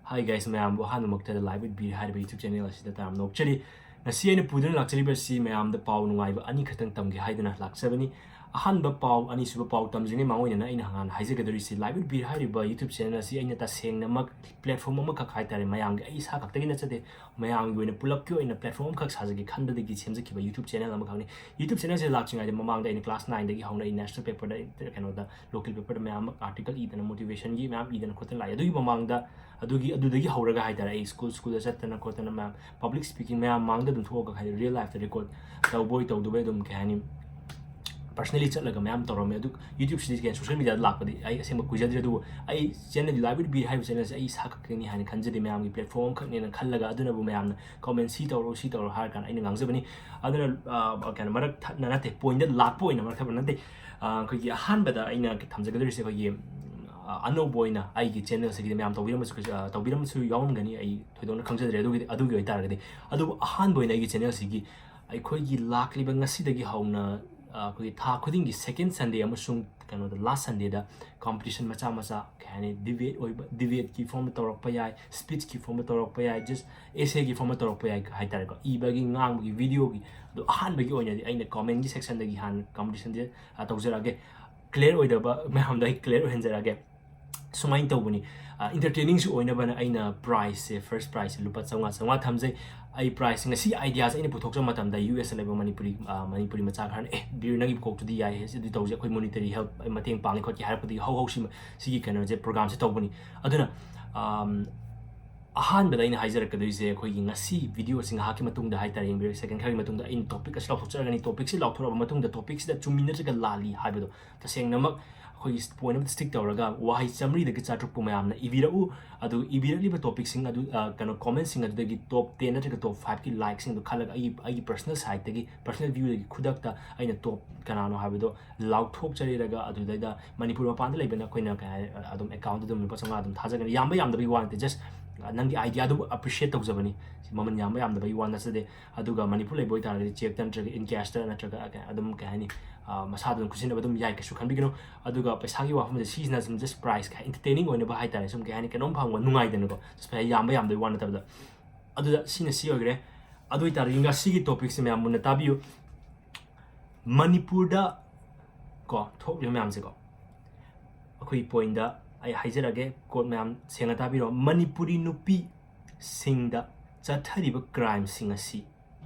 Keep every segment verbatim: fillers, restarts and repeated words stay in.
Hi guys, ꯃꯌꯥꯝꯕꯨ ꯑꯍꯥꯟꯕꯃꯛꯇꯗ Live with Beer ꯍꯥꯏꯔꯤꯕ YouTube channel ꯑꯁꯤꯗ ꯇꯔꯥꯝꯅ ꯑꯣꯛꯆꯔꯤ꯫ ꯉꯁꯤ ꯑꯩꯅ ꯄꯨꯗꯨꯅ ꯂꯥꯛꯆꯔꯤꯕꯁꯤ ꯃꯌꯥꯝꯗ ꯄꯥꯎ ꯅꯨꯡꯉꯥꯏꯕ ꯑꯅꯤꯈꯛꯇꯪ ꯇꯝꯒꯦ ꯍꯥꯏꯗꯨꯅ ꯂꯥꯛꯆꯕꯅꯤ꯫ ꯑꯍꯥꯟꯕ ꯄꯥꯎ, ꯑꯅꯤꯁꯨꯕ ꯄꯥꯎ ꯇꯝꯗ꯭ꯔꯤꯉꯩ ꯃꯃꯥꯡ ꯑꯣꯏꯅ ꯑꯩꯅ ꯍꯥꯟꯅ ꯍꯥꯏꯖꯒꯗꯧꯔꯤꯁꯤ, Live with Beer ꯍꯥꯏꯔꯤꯕ YouTube channel ꯑꯁꯤ ꯑꯩꯅ ꯇꯁꯦꯡꯅꯃꯛ platform ꯑꯃꯈꯛ ꯍꯥꯏꯇꯥꯔꯦ, ꯃꯌꯥꯝꯒꯤ, ꯑꯩ ꯏꯁꯥ ꯈꯛꯇꯒꯤ ꯅꯠꯆꯗꯦ, ꯃꯌꯥꯝꯒꯤ ꯑꯣꯏꯅ ꯄꯨꯂꯞꯀꯤ ꯑꯣꯏꯅ platform ꯑꯃꯈꯛ ꯁꯥꯖꯒꯦ ꯈꯟꯕꯗꯒꯤ ꯁꯦꯝꯖꯈꯤꯕ YouTube channel ꯑꯃꯈꯛꯅꯤ꯫ YouTube channelꯁꯦ ꯂꯥꯛꯇ꯭ꯔꯤꯉꯩꯗ ꯃꯃꯥꯡꯗ ꯑꯩꯅ class nineꯗꯒꯤ ꯍꯧꯅ ꯑꯩ national paperꯗ, ꯀꯩꯅꯣꯗ, local paperꯗ ꯃꯌꯥꯝ ꯑꯃ article ꯏꯗꯅ, motivationꯒꯤ ꯃꯌꯥꯝ ꯏꯗꯅ ꯈꯣꯠꯇꯅ ꯂꯥꯛꯑꯦ꯫ ꯑꯗꯨꯒꯤ ꯃꯃꯥꯡꯗ, ꯑꯗꯨꯒꯤ, ꯑꯗꯨꯗꯒꯤ ꯍꯧꯔꯒ ꯍꯥꯏꯇꯥꯔꯦ, ꯑꯩ school, schoolꯗ ꯆꯠꯇꯅ ꯈꯣꯠꯇꯅ ꯃꯌꯥꯝ public speaking ꯃꯌꯥꯝ ꯃꯥꯡꯗ ꯑꯗꯨꯝ ꯊꯣꯛꯑꯒ ꯍꯥꯏꯗꯤ real lifeꯇ record ꯇꯧꯕꯣꯏ ꯇꯧꯗꯕꯣꯏ ꯑꯗꯨꯝ, ꯀꯩ ꯍꯥꯏꯅꯤ, personally ꯆꯠꯂꯒ ꯃꯌꯥꯝ ꯇꯧꯔꯝꯃꯦ꯫ ꯑꯗꯨ YouTubeꯁꯤꯗꯤ, ꯀꯩ, social mediaꯗ ꯂꯥꯛꯄꯗꯤ ꯑꯩ ꯑꯁꯦꯡꯕ ꯀꯨꯏꯖꯗ꯭ꯔꯤ, ꯑꯗꯨꯕꯨ ꯑꯩ channel Live with Beer ꯍꯥꯏꯕ channelꯁꯦ ꯑꯩ ꯏꯁꯥ ꯈꯛꯇꯅꯤ ꯍꯥꯏꯅ ꯈꯟꯖꯗꯦ, ꯃꯌꯥꯝꯒꯤ platform ꯑꯃꯈꯛꯅꯦꯅ ꯈꯜꯂꯒ, ꯑꯗꯨꯅꯕꯨ ꯃꯌꯥꯝꯅ comment ꯁꯤ ꯇꯧꯔꯣ, ꯁꯤ ꯇꯧꯔꯣ ꯍꯥꯏꯔ ꯀꯥꯟꯗ ꯑꯩꯅ ꯉꯥꯡꯖꯕꯅꯤ꯫ ꯑꯗꯨꯅ, ꯑ, ꯀꯩꯅꯣ, ꯃꯔꯛ ꯊꯠꯅ ꯅꯠꯇꯦ, pointꯗ ꯂꯥꯛꯄ ꯑꯣꯏꯅ ꯃꯔꯛ ꯊꯠꯄ ꯅꯠꯇꯦ꯫ ꯑ, ꯑꯩꯈꯣꯏꯒꯤ ꯑꯍꯥꯟꯕꯗ ꯑꯩꯅ ꯊꯝꯖꯒꯗꯧꯔꯤꯁꯦ, ꯑꯩꯈꯣꯏꯒꯤ, ꯑ, ꯑꯅꯧꯕ ꯑꯣꯏꯅ ꯑꯩꯒꯤ channelꯁꯤꯒꯤꯗꯤ ꯃꯌꯥꯝ ꯇꯧꯕꯤꯔꯝꯕꯁꯨ ꯀꯩꯁꯨ, ꯑ, ꯇꯧꯕꯤꯔꯝꯕꯁꯨ ꯌꯥꯎꯔꯝꯒꯅꯤ, ꯑꯩ ꯊꯣꯏꯗꯣꯛꯅ ꯈꯪꯖꯗ꯭ꯔꯦ ꯑꯗꯨꯒꯤꯗꯤ, ꯑꯗꯨꯒꯤ ꯑꯣꯏꯇꯥꯔꯒꯗꯤ꯫ ꯑꯗꯨꯕꯨ ꯑꯍꯥꯟꯕ ꯑꯣꯏꯅ ꯑꯩꯒꯤ channelꯁꯤꯒꯤ ꯑꯩꯈꯣꯏꯒꯤ ꯂꯥꯛꯂꯤꯕ ꯉꯁꯤꯗꯒꯤ ꯍꯧꯅ, ꯑ, ꯑꯩꯈꯣꯏꯒꯤ ꯊꯥ ꯈꯨꯗꯤꯡꯒꯤ second Sunday ꯑꯃꯁꯨꯡ, ꯀꯩꯅꯣꯗ, last Sundayꯗ competition ꯃꯆꯥ ꯃꯆꯥ, ꯀꯩ ꯍꯥꯏꯅꯤ, debate ꯑꯣꯏꯕ, debateꯀꯤ formꯗ ꯇꯧꯔꯛꯄ ꯌꯥꯏ, speechꯀꯤ formꯗ ꯇꯧꯔꯛꯄ ꯌꯥꯏ, just essayꯒꯤ formꯗ ꯇꯧꯔꯛꯄ ꯌꯥꯏ ꯍꯥꯏꯇꯥꯔꯦꯀꯣ, ꯏꯕꯒꯤ, ꯉꯥꯡꯕꯒꯤ, videoꯒꯤ꯫ ꯑꯗꯣ ꯑꯍꯥꯟꯕꯒꯤ ꯑꯣꯏꯅꯗꯤ ꯑꯩꯅ commentꯒꯤ sectionꯗꯒꯤ ꯍꯥꯟꯅ competitionꯁꯦ, ꯑ, ꯇꯧꯖꯔꯛꯑꯒꯦ꯫ Clear ꯑꯣꯏꯗꯕ ꯃꯌꯥꯝꯗꯣ ꯑꯩ clear ꯑꯣꯏꯍꯟꯖꯔꯛꯑꯒꯦ꯫ ꯁꯨꯃꯥꯏꯅ ꯇꯧꯕꯅꯤ, ꯑ, entertainingꯁꯨ ꯑꯣꯏꯅꯕꯅ ꯑꯩꯅ prizeꯁꯦ, first prizeꯁꯦ ꯂꯨꯄꯥ ꯆꯥꯝꯃꯉꯥ, ꯆꯥꯝꯃꯉꯥ ꯊꯝꯖꯩ꯫ ꯑꯩ prizeꯁꯦ ꯉꯁꯤ ideaꯁꯦ ꯑꯩꯅ ꯄꯨꯊꯣꯛꯆꯕ ꯃꯇꯝꯗ US ꯂꯩꯕ ꯃꯅꯤꯄꯨꯔꯤ, ꯑ, ꯃꯅꯤꯄꯨꯔꯤ ꯃꯆꯥ ꯈꯔꯅ, "ꯑꯦ, ꯕꯤꯔ, ꯅꯪꯒꯤ ꯀꯣꯛꯇꯨꯗꯤ ꯌꯥꯏ, ꯑꯗꯨ ꯇꯧꯁꯦ, ꯑꯩꯈꯣꯏ monetary help, ꯑꯩ ꯃꯇꯦꯡ ꯄꯥꯡꯒꯦ ꯈꯣꯠꯀꯦ" ꯍꯥꯏꯔꯛꯄꯗꯒꯤ ꯍꯧ ꯍꯧ ꯁꯤꯃ, ꯁꯤꯒꯤ ꯀꯩꯅꯣꯁꯦ, programꯁꯦ ꯇꯧꯕꯅꯤ꯫ ꯑꯗꯨꯅ, ꯑꯝ, ꯑꯍꯥꯟꯕꯗ ꯑꯩꯅ ꯍꯥꯏꯖꯔꯛꯀꯗꯣꯏꯁꯦ, ꯑꯩꯈꯣꯏꯒꯤ ꯉꯁꯤ videoꯁꯤ ꯉꯥꯏꯍꯥꯛꯀꯤ ꯃꯇꯨꯡꯗ ꯍꯥꯏꯇꯥꯔꯦ, ꯌꯦꯡꯕꯤꯔꯒ second ꯈꯔꯒꯤ ꯃꯇꯨꯡꯗ ꯑꯩꯅ topic ꯑꯁꯤ ꯂꯥꯎꯊꯣꯛꯆꯔꯒꯅꯤ꯫ Topicꯁꯤ ꯂꯥꯎꯊꯣꯔꯛꯑꯕ ꯃꯇꯨꯡꯗ topicꯁꯤꯗ ꯆꯨꯝꯃꯤ ꯅꯠꯇ꯭ꯔꯒ ꯂꯥꯜꯂꯤ ꯍꯥꯏꯕꯗꯣ ꯇꯁꯦꯡꯅꯃꯛ ꯑꯩꯈꯣꯏꯒꯤ point ꯑꯃꯗ stick ꯇꯧꯔꯒ ꯋꯥꯍꯩ ꯆꯥꯝꯃꯔꯤꯗꯒꯤ ꯆꯥꯇ꯭ꯔꯨꯛꯄꯨ ꯃꯌꯥꯝꯅ ꯏꯕꯤꯔꯛꯎ꯫ ꯑꯗꯨ ꯏꯕꯤꯔꯛꯂꯤꯕ topicꯁꯤꯡ ꯑꯗꯨ, ꯑ, ꯀꯩꯅꯣ, commentꯁꯤꯡ ꯑꯗꯨꯗꯒꯤ top ten ꯅꯠꯇ꯭ꯔꯒ top fiveꯀꯤ likeꯁꯤꯡꯗꯣ ꯈꯜꯂꯒ ꯑꯩꯒꯤ, ꯑꯩꯒꯤ personal sideꯇꯒꯤ, personal viewꯗꯒꯤ ꯈꯨꯗꯛꯇ ꯑꯩꯅ top ꯀꯅꯥꯅꯣ ꯍꯥꯏꯕꯗꯣ ꯂꯥꯎꯊꯣꯛꯆꯔꯦꯔꯒ, ꯑꯗꯨꯗꯩꯗ ꯃꯅꯤꯄꯨꯔ ꯃꯄꯥꯟꯗ ꯂꯩꯕꯅ ꯑꯩꯈꯣꯏꯅ, ꯀꯩ ꯍꯥꯏ, ꯑꯗꯨꯝ accountꯇ ꯑꯗꯨꯝ ꯂꯨꯄꯥ ꯆꯥꯝꯃꯉꯥ ꯑꯗꯨꯝ ꯊꯥꯖꯒꯅꯤ꯫ ꯌꯥꯝꯕ ꯌꯥꯝꯗꯕꯒꯤ ꯋꯥ ꯅꯠꯇꯦ, just, ꯑ, ꯅꯪꯒꯤ ideaꯗꯨꯕꯨ appreciate ꯇꯧꯖꯕꯅꯤ꯫ ꯁꯤ ꯃꯃꯜ ꯌꯥꯝꯕ ꯌꯥꯝꯗꯕꯒꯤ ꯋꯥ ꯅꯠꯆꯗꯦ꯫ ꯑꯗꯨꯒ ꯃꯅꯤꯄꯨꯔ ꯂꯩꯕ ꯑꯣꯏꯇꯥꯔꯒꯗꯤ chequeꯇ ꯅꯠꯇ꯭ꯔꯒ in cashꯇ ꯅꯠꯇ꯭ꯔꯒ, ꯑ, ꯑꯗꯨꯝ, ꯀꯩ ꯍꯥꯏꯅꯤ, ꯃꯁꯥꯗ ꯑꯗꯨꯝ ꯈꯨꯠꯁꯤꯟꯅꯕ ꯑꯗꯨꯝ ꯌꯥꯏ, ꯀꯩꯁꯨ ꯈꯟꯕꯤꯒꯅꯨ꯫ ꯑꯗꯨꯒ ꯄꯩꯁꯥꯒꯤ ꯋꯥꯐꯝꯁꯦ ꯁꯤꯁꯤꯅ ꯁꯨꯝ just price ꯈꯔ entertaining ꯑꯣꯏꯅꯕ ꯍꯥꯏꯇꯥꯔꯦ, ꯁꯨꯝ ꯀꯩ ꯍꯥꯏꯅꯤ, ꯀꯩꯅꯣꯝ ꯐꯪꯕ ꯅꯨꯡꯉꯥꯏꯗꯅꯀꯣ, just ꯄꯩꯁꯥ ꯌꯥꯝꯕ ꯌꯥꯝꯗꯕꯒꯤ ꯋꯥ ꯅꯠꯇꯕꯗ꯫ ꯑꯗꯨꯗ ꯁꯤꯅ ꯁꯤ ꯑꯣꯏꯈ꯭ꯔꯦ꯫ ꯑꯗꯨ ꯑꯣꯏꯇꯥꯔꯗꯤ ꯉꯁꯤꯒꯤ topicꯁꯦ ꯃꯌꯥꯝ ꯃꯨꯟꯅ ꯇꯥꯕꯤꯌꯨ꯫ ꯃꯅꯤꯄꯨꯔꯗ ꯀꯣ ꯊꯣꯛꯂꯤꯕ ꯃꯌꯥꯝꯁꯦꯀꯣ, ꯑꯩꯈꯣꯏ pointꯗ ꯑꯩ ꯍꯥꯏꯖꯔꯛꯑꯒꯦ, quote ꯃꯌꯥꯝ ꯁꯦꯡꯅ ꯇꯥꯕꯤꯔꯣ꯫ "ꯃꯅꯤꯄꯨꯔꯤ ꯅꯨꯄꯤꯁꯤꯡꯗ ꯆꯠꯊꯔꯤꯕ crimeꯁꯤꯡ ꯑꯁꯤ",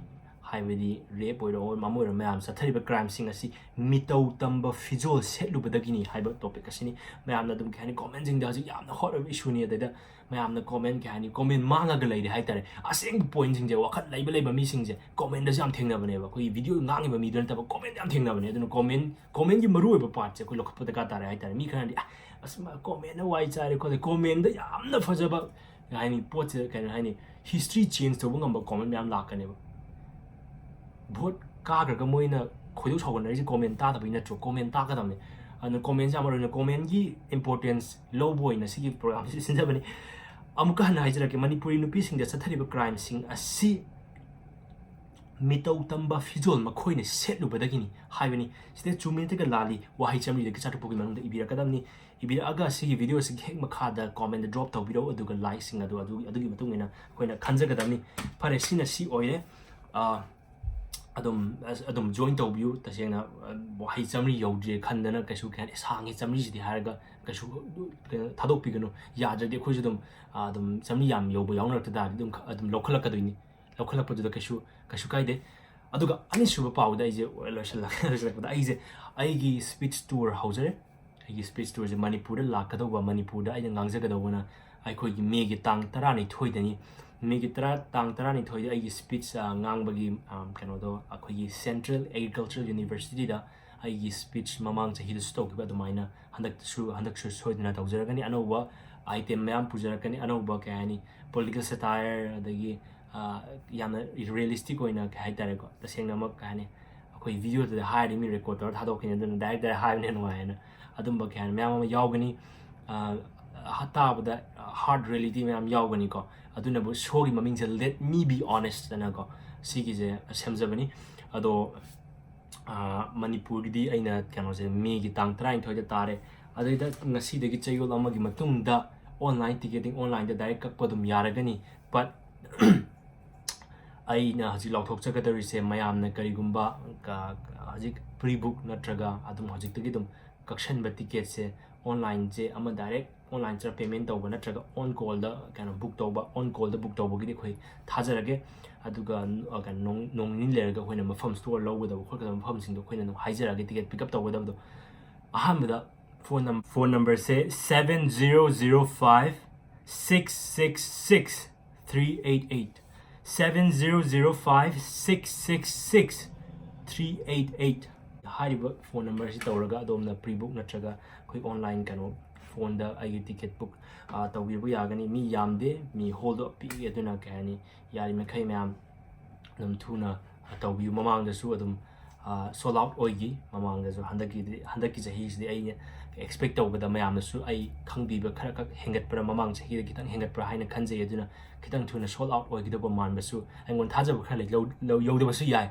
ꯍꯥꯏꯕꯗꯤ rape ꯑꯣꯏꯔꯣ, ꯑꯃ ꯑꯣꯏꯔꯣ, ꯃꯌꯥꯝ ꯆꯠꯊꯔꯤꯕ crimeꯁꯤꯡ ꯑꯁꯤ ꯃꯤꯇꯧ ꯇꯝꯕ ꯐꯤꯖꯣꯜ ꯁꯦꯠꯂꯨꯕꯗꯒꯤꯅꯤ ꯍꯥꯏꯕ topic ꯑꯁꯤꯅꯤ꯫ ꯃꯌꯥꯝꯅ ꯑꯗꯨꯝ, ꯀꯩ ꯍꯥꯏꯅꯤ, commentꯁꯤꯡꯗ ꯍꯧꯖꯤꯛ ꯌꯥꯝꯅ hot ꯑꯣꯏꯕ issueꯅꯤ꯫ ꯑꯗꯩꯗ ꯃꯌꯥꯝꯅ comment, ꯀꯩ ꯍꯥꯏꯅꯤ, comment ꯃꯥꯡꯉꯒ ꯂꯩꯔꯦ ꯍꯥꯏꯇꯥꯔꯦ꯫ ꯑꯁꯦꯡꯕ pointꯁꯤꯡꯁꯦ, ꯋꯥꯈꯜ ꯂꯩꯕ ꯂꯩꯕ ꯃꯤꯁꯤꯡꯁꯦ commentꯗꯁꯨ ꯌꯥꯝ ꯊꯦꯡꯅꯕꯅꯦꯕ꯫ ꯑꯩꯈꯣꯏꯒꯤ video ꯉꯥꯡꯉꯤꯕ ꯃꯤꯗꯨ ꯅꯠꯇꯕ comment ꯌꯥꯝ ꯊꯦꯡꯅꯕꯅꯦ꯫ ꯑꯗꯨꯅ comment, commentꯀꯤ ꯃꯔꯨꯑꯣꯏꯕ partꯁꯦ ꯑꯩꯈꯣꯏ ꯂꯧꯈꯠꯄ ꯗꯔꯀꯥꯔ ꯇꯥꯔꯦ ꯍꯥꯏꯇꯥꯔꯦ꯫ ꯃꯤ ꯈꯔꯅꯗꯤ, "ꯑꯁ, ꯃꯥ commentꯅ ꯋꯥꯏ ꯆꯥꯏꯔꯦ" ꯈꯣꯠꯂꯦ꯫ Commentꯗ ꯌꯥꯝꯅ ꯐꯖꯕ, ꯀꯩ ꯍꯥꯏꯅꯤ, ꯄꯣꯠꯁꯦ, ꯀꯩ ꯍꯥꯏꯅꯤ, history change ꯇꯧꯕ ꯉꯝꯕ comment ꯃꯌꯥꯝ ꯂꯥꯛꯀꯅꯦꯕ꯫ Vote ꯀꯥꯈ꯭ꯔꯒ ꯃꯣꯏꯅ ꯈꯣꯏꯗꯧ ꯁꯥꯎꯒꯠꯅꯔꯤꯁꯦ comment ꯇꯥꯗꯕꯩ ꯅꯠꯇ꯭ꯔꯣ? Comment ꯇꯥꯒꯗꯕꯅꯦ꯫ ꯑꯗꯨꯅ commentꯁꯦ ꯌꯥꯝ ꯃꯔꯨ ꯑꯣꯏꯅ, commentꯀꯤ importance ꯂꯧꯕ ꯑꯣꯏꯅ ꯁꯤꯒꯤ programꯁꯦ ꯁꯤꯟꯖꯕꯅꯤ꯫ ꯑꯃꯨꯛꯀ ꯍꯟꯅ ꯍꯥꯏꯖꯔꯛꯀꯦ, ꯃꯅꯤꯄꯨꯔꯤ ꯅꯨꯄꯤꯁꯤꯡꯗ ꯆꯠꯊꯔꯤꯕ crimeꯁꯤꯡ ꯑꯁꯤ ꯃꯤꯇꯧ ꯇꯝꯕ ꯐꯤꯖꯣꯜ ꯃꯈꯣꯏꯅ ꯁꯦꯠꯂꯨꯕꯗꯒꯤꯅꯤ ꯍꯥꯏꯕꯅꯤ꯫ ꯁꯤꯗ ꯆꯨꯝꯃꯤ ꯅꯠꯇ꯭ꯔꯒ ꯂꯥꯜꯂꯤ, ꯋꯥꯍꯩ ꯆꯥꯃꯔꯤꯗꯒꯤ ꯆꯥꯇ꯭ꯔꯨꯛ ꯐꯥꯎꯒꯤ ꯃꯅꯨꯡꯗ ꯏꯕꯤꯔꯛꯀꯗꯕꯅꯤ꯫ ꯏꯕꯤꯔꯛꯑꯒ ꯁꯤꯒꯤ videoꯁꯤꯒꯤ ꯍꯦꯛ ꯃꯈꯥꯗ commentꯗ drop ꯇꯧꯕꯤꯔꯛꯎ, ꯑꯗꯨꯒ likeꯁꯤꯡ ꯑꯗꯨ, ꯑꯗꯨ, ꯑꯗꯨꯒꯤ ꯃꯇꯨꯡ ꯏꯟꯅ ꯑꯩꯈꯣꯏꯅ ꯈꯟꯖꯒꯗꯕꯅꯤ꯫ ꯐꯔꯦ, ꯁꯤꯅ ꯁꯤ ꯑꯣꯏꯔꯦ꯫ ꯑ, ꯑꯗꯨꯝ, ꯑꯁ, ꯑꯗꯨꯝ join ꯇꯧꯕꯤꯌꯨ꯫ ꯇꯁꯦꯡꯅ, ꯑ, ꯋꯥꯍꯩ ꯆꯥꯃꯔꯤ ꯌꯧꯗ꯭ꯔꯦ ꯈꯟꯗꯅ ꯀꯩꯁꯨ, ꯀꯩ ꯍꯥꯏꯅꯤ, ꯁꯥꯡꯉꯦ ꯆꯥꯃꯔꯤꯁꯤꯗꯤ ꯍꯥꯏꯔꯒ ꯀꯩꯁꯨ, ꯀꯩꯅꯣ, ꯊꯥꯗꯣꯛꯄꯤꯒꯅꯨ꯫ ꯌꯥꯗ꯭ꯔꯗꯤ ꯑꯩꯈꯣꯏꯁꯨ ꯑꯗꯨꯝ, ꯑ, ꯑꯗꯨꯝ ꯆꯥꯃꯔꯤ ꯌꯥꯝ ꯌꯧꯕ ꯌꯥꯎꯅꯔꯛꯇ ꯇꯥꯔꯗꯤ ꯑꯗꯨꯝ ꯈ-, ꯑꯗꯨꯝ ꯂꯧꯈꯠꯂꯛꯀꯗꯣꯏꯅꯤ꯫ ꯂꯧꯈꯠꯂꯛꯄꯗꯨꯗ ꯀꯩꯁꯨ, ꯀꯩꯁꯨ ꯀꯥꯏꯗꯦ꯫ ꯑꯗꯨꯒ ꯑꯅꯤꯁꯨꯕ ꯄꯥꯎꯗ ꯑꯩꯁꯦ ꯂꯣꯏꯁꯤꯜꯂꯛ-, ꯂꯣꯏꯁꯤꯜꯂꯛꯄꯗ ꯑꯩꯁꯦ ꯑꯩꯒꯤ speech tour ꯍꯧꯖꯔꯦ꯫ ꯑꯩꯒꯤ speech tourꯁꯦ ꯃꯅꯤꯄꯨꯔꯗ ꯂꯥꯛꯀꯗꯧꯕ, ꯃꯅꯤꯄꯨꯔꯗ ꯑꯩꯅ ꯉꯥꯡꯖꯒꯗꯧꯕꯅ ꯑꯩꯈꯣꯏꯒꯤ Mayꯒꯤ ꯇꯥꯡ ꯇꯔꯥꯅꯤꯊꯣꯏꯗꯅꯤ꯫ Mayꯒꯤ ꯇꯔꯥ, ꯇꯥꯡ ꯇꯔꯥꯅꯤꯊꯣꯏꯗ ꯑꯩꯒꯤ speech, ꯑ, ꯉꯥꯡꯕꯒꯤ, ꯑ, ꯀꯩꯅꯣꯗꯣ ꯑꯩꯈꯣꯏꯒꯤ Central Agricultural Universityꯗ ꯑꯩꯒꯤ speech ꯃꯃꯥꯡ ꯆꯍꯤꯗꯁꯨ ꯇꯧꯈꯤꯕ ꯑꯗꯨꯃꯥꯏꯅ ꯍꯟꯗꯛꯇꯁꯨ, ꯍꯟꯗꯛꯁꯨ ꯁꯣꯏꯗꯅ ꯇꯧꯖꯔꯛꯀꯅꯤ꯫ ꯑꯅꯧꯕ item ꯃꯌꯥꯝ ꯄꯨꯖꯔꯛꯀꯅꯤ, ꯑꯅꯧꯕ, ꯀꯩ ꯍꯥꯏꯅꯤ, political satire, ꯑꯗꯒꯤ, ꯑ, ꯌꯥꯝꯅ realistic ꯑꯣꯏꯅ, ꯀꯩ ꯍꯥꯏꯇꯥꯔꯦꯀꯣ, ꯇꯁꯦꯡꯅꯃꯛ, ꯀꯩ ꯍꯥꯏꯅꯤ, ꯑꯩꯈꯣꯏ videoꯗꯗꯤ ꯍꯥꯏꯔꯤ, ꯃꯤ record ꯇꯧꯔ ꯊꯥꯗꯣꯛꯈꯤꯅꯤ, ꯑꯗꯨꯅ direct direct ꯍꯥꯏꯕꯅ ꯅꯨꯡꯉꯥꯏꯌꯦꯅ꯫ ꯑꯗꯨꯝꯕ, ꯀꯩ ꯍꯥꯏꯅꯤ, ꯃꯌꯥꯝ ꯑꯃ ꯌꯥꯎꯒꯅꯤ꯫ ꯑ, ꯍ-, ꯇꯥꯕꯗ hard reality ꯃꯌꯥꯝ ꯌꯥꯎꯒꯅꯤꯀꯣ꯫ ꯑꯗꯨꯅꯕꯨ showꯒꯤ ꯃꯃꯤꯡꯁꯦ Let Me Be Honest ꯑꯅꯀꯣ, ꯁꯤꯒꯤꯁꯦ ꯁꯦꯝꯖꯕꯅꯤ꯫ ꯑꯗꯣ ꯃꯅꯤꯄꯨꯔꯒꯤꯗꯤ ꯑꯩꯅ ꯀꯩꯅꯣꯁꯦ ꯃꯦꯒꯤ ꯇꯥꯡ ꯇꯔꯥꯅꯤꯊꯣꯏꯗ ꯇꯥꯔꯦ꯫ ꯑꯗꯩꯗ ꯉꯁꯤꯗꯒꯤ ꯆꯌꯣꯜ ꯑꯃꯒꯤ ꯃꯇꯨꯡꯗ online ticketing, onlineꯗ direct ꯀꯛꯄ ꯑꯗꯨꯝ ꯌꯥꯔꯒꯅꯤ꯫ But ꯑꯩꯅ ꯍꯧꯖꯤꯛ ꯂꯥꯎꯊꯣꯛꯆꯒꯗꯧꯔꯤꯁꯦ, ꯃꯌꯥꯝꯅ ꯀꯔꯤꯒꯨꯝꯕ ꯍꯧꯖꯤꯛ pre book ꯅꯠꯇ꯭ꯔꯒ ꯑꯗꯨꯝ ꯍꯧꯖꯤꯛꯇꯒꯤ ꯑꯗꯨꯝ ꯀꯛꯁꯟꯕ ticketꯁꯦ, onlineꯁꯦ ꯑꯃ direct onlineꯗ payment ꯇꯧꯕ ꯅꯠꯇ꯭ꯔꯒ on callꯗ ꯀꯩꯅꯣ book ꯇꯧꯕ, on callꯗ book ꯇꯧꯕꯒꯤꯗꯤ ꯑꯩꯈꯣꯏ ꯊꯥꯖꯔꯒꯦ꯫ ꯑꯗꯨꯒ ꯀꯩꯅꯣ ꯅꯣꯡ ꯅꯤꯅꯤ ꯂꯩꯔꯒ ꯑꯩꯈꯣꯏꯅ ꯃꯐꯝ store ꯂꯧꯒꯗꯕ ꯈꯣꯠꯀꯗꯕ ꯃꯐꯝꯁꯤꯡꯗꯣ ꯑꯩꯈꯣꯏꯅ ꯑꯗꯨꯝ ꯍꯥꯏꯖꯔꯛꯑꯒꯦ, ticket pick up ꯇꯧꯒꯗꯕꯗꯣ꯫ ꯑꯍꯥꯟꯕꯗ phone number phone numberꯁꯦ seven zero zero five six six six three eight eight, seven zero zero five six six six three eight eight꯫ ꯍꯥꯏꯔꯤꯕ phone numberꯁꯤ ꯇꯧꯔꯒ ꯑꯗꯣꯝꯅ pre book ꯅꯠꯇ꯭ꯔꯒ ꯑꯩꯈꯣꯏ online ꯀꯩꯅꯣ phoneꯗ ꯑꯩꯒꯤ ticket book ꯇꯧꯕꯤꯕ ꯌꯥꯒꯅꯤ꯫ ꯃꯤ ꯌꯥꯝꯗꯦ, ꯃꯤ hallꯗꯣ ꯄꯤꯛꯏ, ꯑꯗꯨꯅ ꯀꯩ ꯍꯥꯏꯅꯤ, ꯌꯥꯔꯤꯃꯈꯩ ꯃꯌꯥꯝ ꯑꯗꯨꯝ ꯊꯨꯅ ꯇꯧꯕꯤꯌꯨ꯫ ꯃꯃꯥꯡꯗꯁꯨ ꯑꯗꯨꯝ sold out ꯑꯣꯏꯈꯤ꯫ ꯃꯃꯥꯡꯗꯁꯨ, ꯍꯟꯗꯛꯀꯤꯗꯤ, ꯍꯟꯗꯛꯀꯤ ꯆꯍꯤꯁꯤꯗꯤ ꯑꯩꯅ expect ꯇꯧꯕꯗ ꯃꯌꯥꯝꯅꯁꯨ ꯑꯩ ꯈꯪꯕꯤꯕ ꯈꯔ ꯈꯛ ꯍꯦꯟꯒꯠꯄ꯭ꯔꯥ, ꯃꯃꯥꯡ ꯆꯍꯤꯗ ꯈꯤꯇꯪ ꯍꯦꯟꯒꯠꯄ꯭ꯔꯥ ꯍꯥꯏꯅ ꯈꯟꯖꯩ꯫ ꯑꯗꯨꯅ ꯈꯤꯇꯪ ꯊꯨꯅ sold out ꯑꯣꯏꯒꯗꯕ ꯃꯥꯟꯕꯁꯨ ꯑꯩꯉꯣꯟꯗ ꯊꯥꯖꯕ ꯈꯔ ꯂꯩ꯫ ꯂꯧ-, ꯂꯧ-, ꯌꯧꯗꯕꯁꯨ ꯌꯥꯏ꯫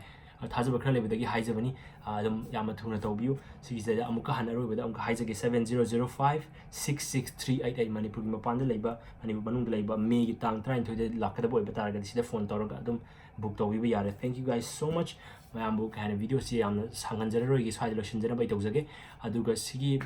ꯊꯥꯖꯕ ꯈꯔ ꯂꯩꯕꯗꯒꯤ ꯍꯥꯏꯖꯕꯅꯤ꯫ ꯑꯗꯨꯝ ꯌꯥꯝꯅ ꯊꯨꯅ ꯇꯧꯕꯤꯌꯨ꯫ ꯁꯤꯒꯤꯁꯤꯗ ꯑꯃꯨꯛꯀ ꯍꯟꯅ ꯑꯔꯣꯏꯕꯗ ꯑꯃꯨꯛꯀ ꯍꯥꯏꯖꯒꯦ, seven zero zero five six six three eight eight꯫ ꯃꯅꯤꯄꯨꯔꯒꯤ ꯃꯄꯥꯟꯗ ꯂꯩꯕ, ꯃꯅꯤꯄꯨꯔ ꯃꯅꯨꯡꯗ ꯂꯩꯕ, ꯃꯦꯒꯤ ꯇꯥꯡ ꯇꯔꯥꯅꯤꯊꯣꯏꯗ ꯂꯥꯛꯀꯗꯕ ꯑꯣꯏꯕ ꯇꯥꯔꯒꯗꯤ ꯁꯤꯗ phone ꯇꯧꯔꯒ ꯑꯗꯨꯝ book ꯇꯧꯕꯤꯕ ꯌꯥꯔꯦ꯫ Thank you guys so much꯫ ꯃꯌꯥꯝꯕꯨ ꯀꯩ ꯍꯥꯏꯅꯤ, videoꯁꯤ ꯌꯥꯝꯅ ꯁꯥꯡꯍꯟꯖꯔꯔꯣꯏꯒꯦ, ꯁ꯭ꯋꯥꯏꯗ ꯂꯣꯏꯁꯤꯟꯖꯅꯕ ꯑꯩ ꯇꯧꯖꯒꯦ꯫ ꯑꯗꯨꯒ ꯁꯤꯒꯤ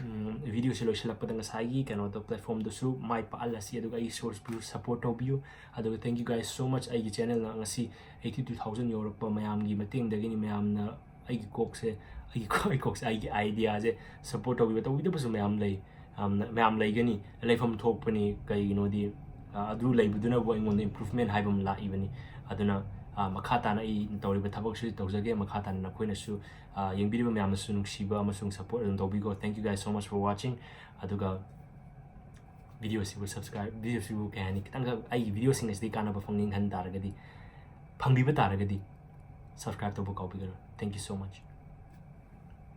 videoꯁꯤ ꯂꯣꯏꯁꯤꯜꯂꯛꯄꯗ ꯉꯁꯥꯏꯒꯤ ꯀꯩꯅꯣꯗꯣ, platformꯗꯨꯁꯨ ꯃꯥꯏ ꯄꯥꯛꯍꯜꯂꯁꯤ, ꯑꯗꯨꯒ ꯑꯩꯒꯤ sourceꯄꯨ support ꯇꯧꯕꯤꯌꯨ꯫ ꯑꯗꯨꯒ thank you guys so much꯫ ꯑꯩꯒꯤ channelꯅ ꯉꯁꯤ eighty two thousand ꯌꯧꯔꯛꯄ ꯃꯌꯥꯝꯒꯤ ꯃꯇꯦꯡꯗꯒꯤꯅꯤ꯫ ꯃꯌꯥꯝꯅ ꯑꯩꯒꯤ ꯀꯣꯛꯁꯦ, ꯑꯩꯒꯤ ꯀꯣꯛ-, ꯑꯩ ꯀꯣꯛꯁꯦ, ꯑꯩꯒꯤ ideaꯁꯦ support ꯇꯧꯕꯤꯕ, ꯇꯧꯕꯤꯗꯕꯁꯨ ꯃꯌꯥꯝ ꯂꯩ꯫ ꯌꯥꯝꯅ, ꯃꯌꯥꯝ ꯂꯩꯒꯅꯤ, ꯂꯩꯐꯝ ꯊꯣꯛꯄꯅꯤ꯫ ꯀꯩꯒꯤꯅꯣꯗꯤ, ꯑ, ꯑꯗꯨ ꯂꯩꯕꯗꯨꯅꯕꯨ ꯑꯩꯉꯣꯟꯗ improvement ꯍꯥꯏꯕ ꯑꯃ ꯂꯥꯛꯏꯕꯅꯤ꯫ ꯑꯗꯨꯅ, ꯑ, ꯃꯈꯥ ꯇꯥꯅ ꯑꯩ ꯇꯧꯔꯤꯕ ꯊꯕꯛꯁꯤ ꯇꯧꯖꯒꯦ꯫ ꯃꯈꯥ ꯇꯥꯅ ꯅꯈꯣꯏꯅꯁꯨ, ꯑ, ꯌꯦꯡꯕꯤꯔꯤꯕ ꯃꯌꯥꯝꯅꯁꯨ ꯅꯨꯡꯁꯤꯕ ꯑꯃꯁꯨꯡ support ꯑꯗꯨꯝ ꯇꯧꯕꯤꯀꯣ꯫ Thank you guys so much for watching꯫ ꯑꯗꯨꯒ videoꯁꯤꯕꯨ subscribe, videoꯁꯤꯕꯨ ꯀꯩ ꯍꯥꯏꯅꯤ, ꯈꯤꯇꯪꯈꯛ ꯑꯩꯒꯤ videoꯁꯤꯡ ꯑꯁꯤꯗꯒꯤ ꯀꯥꯟꯅꯕ ꯐꯪꯅꯤꯡꯍꯟ ꯇꯥꯔꯒꯗꯤ, ꯐꯪꯕꯤꯕ ꯇꯥꯔꯒꯗꯤ subscribe ꯇꯧꯕ ꯀꯥꯎꯕꯤꯒꯅꯨ꯫ Thank you so much꯫